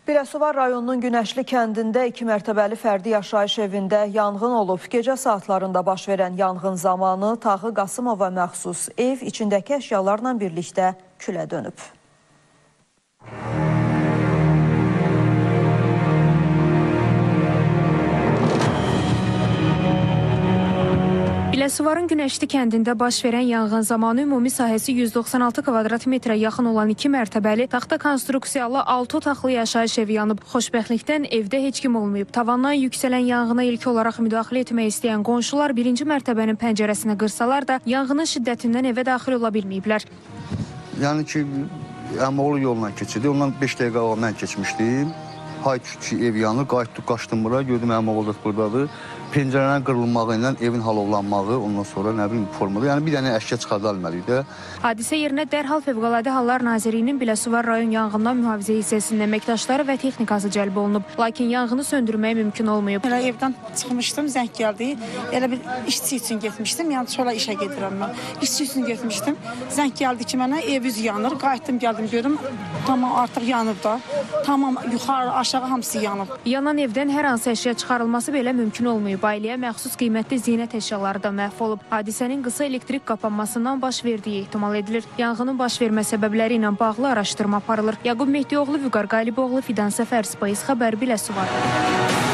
Biləsuvar rayonunun Günəşli kəndində 2 mərtəbəli fərdi yaşayış evində yanğın olub. Gecə saatlarında baş verən yanğın zamanı Tağı Qasımova məxsus ev içindəki əşyalarla birlikdə külə dönüb. Biləsuvarın Günəşli kəndində baş verən yanğın zamanı ümumi sahəsi 196 kvadrat metrə yaxın olan 2 mərtəbəli taxta konstruksiyalı 6 otaqlı yaşayış evi yanıb. Xoşbəxtlikdən evdə heç kim olmayıb. Tavandan yüksələn yanğına ilk olaraq müdaxilə etmək istəyən qonşular birinci mərtəbənin pəncərəsini qırsalar da yanğının şiddətindən evə daxil ola bilməyiblər. Yəni ki, əmioğlu yolla keçirdi. Ondan 5 dəqiqə qabaq mən keçmişdim. Hay ki, ev yanır, qayıtdıq, qaçdım bura, gördüm əmioğlu da buradadır. Pəncərələrin qırılmağı ilə evin halovlanmağı, ondan sonra nə bilim formada, yəni bir dənə əşya çıxarda bilmədik də. Hadisə yerinə dərhal Fövqəladə Hallar Nazirliyinin Biləsuvar rayon yanğından mühafizə hissəsinin əməkdaşları və texnikası cəlb olunub. Lakin yanğını söndürmək mümkün olmayıb. Elə evdən çıxmışdım, zəng gəldi. Elə bir işçi üçün getmişdim, yəni çola işə gedirəm mən. İşçi üçün getmişdim. Zəng gəldi ki, mənə ev üzü yanır. Qayıtdım, gəldim, gördüm, tamam artıq yanıb da. Tamam yuxarı, aşağı hamısı yanıb. Yanan evdən hər hansı əşya çıxarılması belə mümkün olmayıb. Ailəyə məxsus qiymətli zinət əşyaları da məhv olub. Hadisənin qısa elektrik qapanmasından baş verdiyi ehtimal edilir. Yanğının baş vermə səbəbləri ilə bağlı araşdırma aparılır. Yaqub Mehdioğlu, Vüqar Qaliboğlu, Fidan Səfər, Space Xəbər, Biləsuvar.